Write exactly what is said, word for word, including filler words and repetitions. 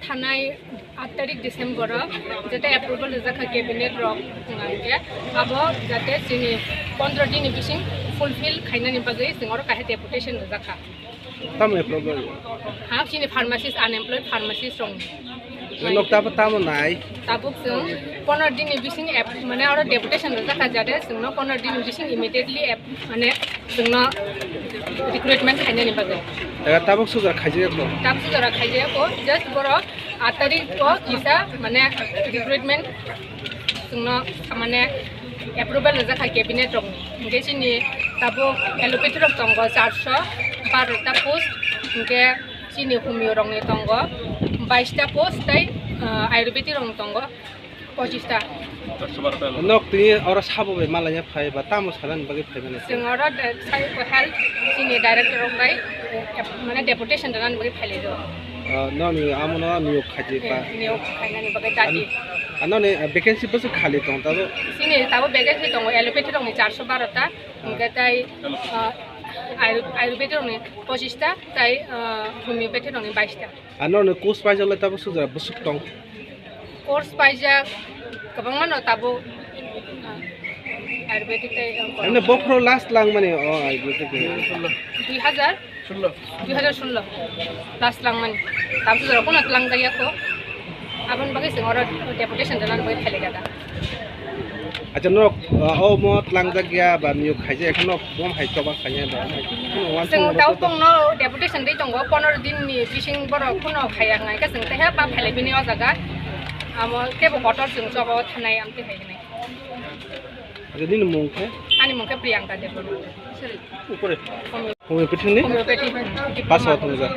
Thanai aat tarik December o jete approval rijak kha cabinet rok, hwnkhe abo jate chini pondro din ni bising fulfill khainani bagwi chwng oro kaisa deputation rijak kha. Tamo approval? Ha, chini pharmacist, unemployed pharmacist rok. Nok tabo tamo nai? Tabuk chwng pondro din ni bising ap-, mane oro deputation rijak kha jate chwngno pondro din ni bising immediately ap-, mane chwngno recruitment khainani bagwi. Ega tabuk sujak khaijak ko? Tabuk sujak khaijak ko, just borok aat tarik o kisa mane recruitment chwngno mane approval rijak kha cabinet rokni. Hwnkhe chini tabuk allopathy rok tongo charso baro ta post, hwnkhe chini homeo rokni tongo bais ta post tei, ah, ayurvedic rokni tongo. Pochista. Nok tini oro sabo bai malanya phai ba tamo sanani bagwi phai mani? Chwng oro de-, sai ko health chini director rok bai, eh, mane deputation rwnani bagwi phai lai do. Ah, noni amo no niyok khaji ba? Eh, niyok khainani bagwi dati. Ano-, ano ni, eh, vacancy bwswk khali tong tabo? Chini tabo vacancy tongo allopathy rokni charso baro ta, hwnkhe tai, ah, ayu-, ayurvedic rokni pochista tai, ah, homeopathy rokni bais ta. Ano ni course paijak le tabo sujak bwswk tong? Course paijak kwbangma no tabuk, ah, ayurvedic tei, ah, Ene bokhro last langmani o ayurvedic ni? Dui hajar? Dui hajar sullo. Last langmani. Tabuk jora kono tlang jaya ko. Aboni bagwi chwng oro deputation rwnani bagwi phailaikha da. Acha, norok, ah, omo tlangjak ya ba niyok khaijak ya khe norok bom hai choba khainai ba? Chwng tabuk tongno deputation dei tongo, pondro din ni bising borok phano khaiya wngnai khe chwng teha ba phailai bini o jaga. Amo tebo kotor chwng choba o thanai amtwi hai hwnwi. Acha, nini mung khe? Ani mung khe Priyanka Debbarma. Upore. Homeopathy ni? Homeopathy. Basa o tongjak.